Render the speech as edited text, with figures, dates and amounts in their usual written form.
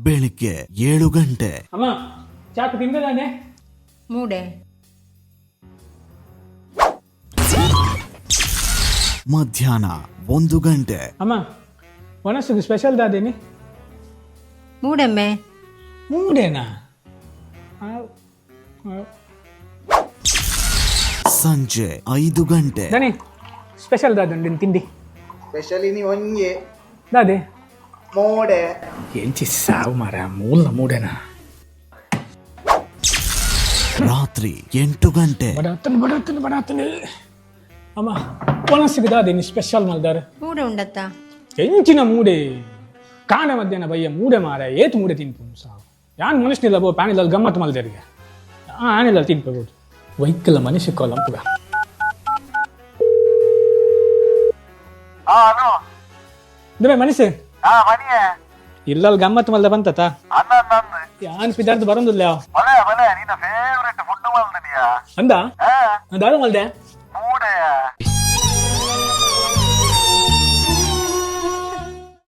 ಬೆಳಿಗ್ಗೆ 7 ಗಂಟೆ. ಅಮ್ಮ, ಚಾಕು ತಿಂದದಾನೆ? ಮೂಡೆ. ಮಧ್ಯಾಹ್ನ 1 ಗಂಟೆ. ಅಮ್ಮ, ಒಣಸುಗೆ ಸ್ಪೆಷಲ್ ದಾದೇನಿ? ಮೂಡೆಮ್ಮೆ. ಮೂಡೇನಾ? ಸಂಜೆ 5 ಗಂಟೆ. ದನಿ, ಸ್ಪೆಷಲ್ ದಾದುಂಡು ತಿಂಡಿ? ಸ್ಪೆಷಲಿ ನೀವು ಒಂಜೆ. ದಾದೆ? ಮೋಡೆ. ಎಂಚಿ ಸಾವು ಮಾರ ಮೂಲ ಮೂಡೆನಾ? ರಾತ್ರಿ 8 ಗಂಟೆ. ಬಡಾತನ ಬಡಾತನ ಬಡಾತನ. ಅಮ್ಮ, ಒಣಸಿಗೆ ದಾದೇನಿ ಸ್ಪೆಷಲ್ ಮಲ್ದಾರೆ? ಮೂಡೆ ಉಂಡತ್ತ. ಎಂಚಿನ ಮೂಡೆ? ಕಾಣ ಮಧ್ಯಾಹ್ನ ಬಯ್ಯ ಮೂಡೆ ಮಾರ. ಏತ್ ಮೂಡೆ ತಿನ್ಪು ಸಾವು? ಯಾನ್ ಮನುಷ್ಯನಿಲ್ಲ ಬೋ ಪ್ಯಾನಿಲ್ಲ ಗಮ್ಮತ್ತು ಮಲ್ದೇರಿಗೆ ಆನಿಲ್ಲ ತಿನ್ಪಬಹುದು. ವೈಕಲ್ ಮನುಷ್ಯ ಕೋಲಂಪುಗ. ಹಲೋ. ಇದುವೇ ಮನುಷ್ಯ. ಹಾ, ಮನಿಯೇ. ಇಲ್ಲಲ್ಲಿ ಗಮ್ಮತ್ತು ಮಲ್ದ ಬಂತತ. ಅನ್ನ ಅನ್ನ. ಯಾನ್ ಪಿದಾರ್ದು ಬರೋದಿಲ್ಲ. ಬಲೆ ಬಲೆ, ನಿನ್ನ ಫೇವರೆಟ್ ಫುಡ್ ಮಲ್ದನಿಯಾ. ಅಂದ? ಹಾ. ದಾದ ಮಲ್ದೆ?